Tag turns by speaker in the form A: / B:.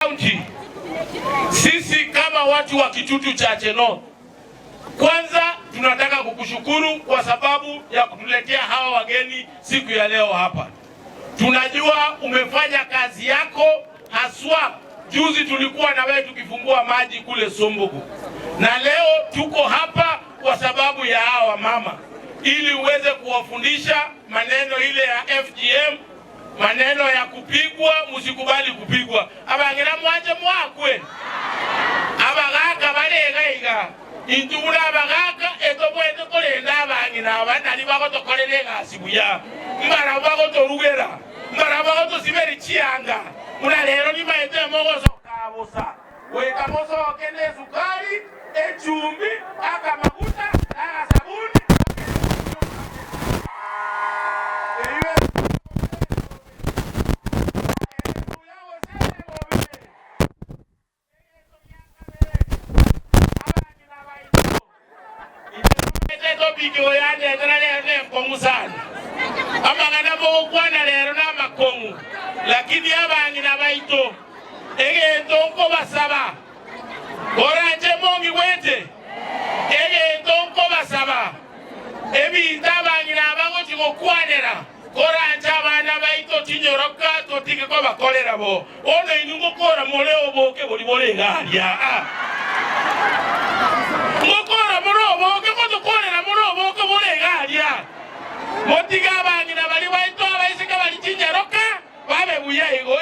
A: County, sisi kama watu wa Kitutu Chache North, kwanza tunataka kukushukuru kwa sababu ya kutuletea hawa wageni siku ya leo hapa. Tunajua umefanya kazi yako haswa. Juzi tulikuwa na wewe tukifungua maji kule Sumbugu, na leo tuko hapa kwa sababu ya hawa mama, ili uweze kuwafundisha maneno ile ya FGM maneno ya kupigwa, musikubali kupigwa. Abang'ina mwanche mwakwe abagaka bare iga iga intwe buna abagaka etobwete korenda abang'ina aba nari bagotokorera egasi buya, mbarabwo bagotorugera, mbarabwo bagotosiberi chianga buna rero nimaete mogosoka bosa goika mosoke na esukari echumbi akamaguta agasabuni. Topic oyandetera rero nenkong'u sana amang'ana mogokwana rero na amakong'u lakini abang'ina baito egento nkobasaba koranche mongigwete egento nkobasaba ebinto abang'ina abagochi gokwanera koranche abana baito chinyoroka totige kobakorera bo ono inwe ngokora more oboke bori bore egaria ngokora more oboke gotokorera more oboke bore egaria motige abang'ina bari baito abaiseke bari chinyaroka babe buya igo.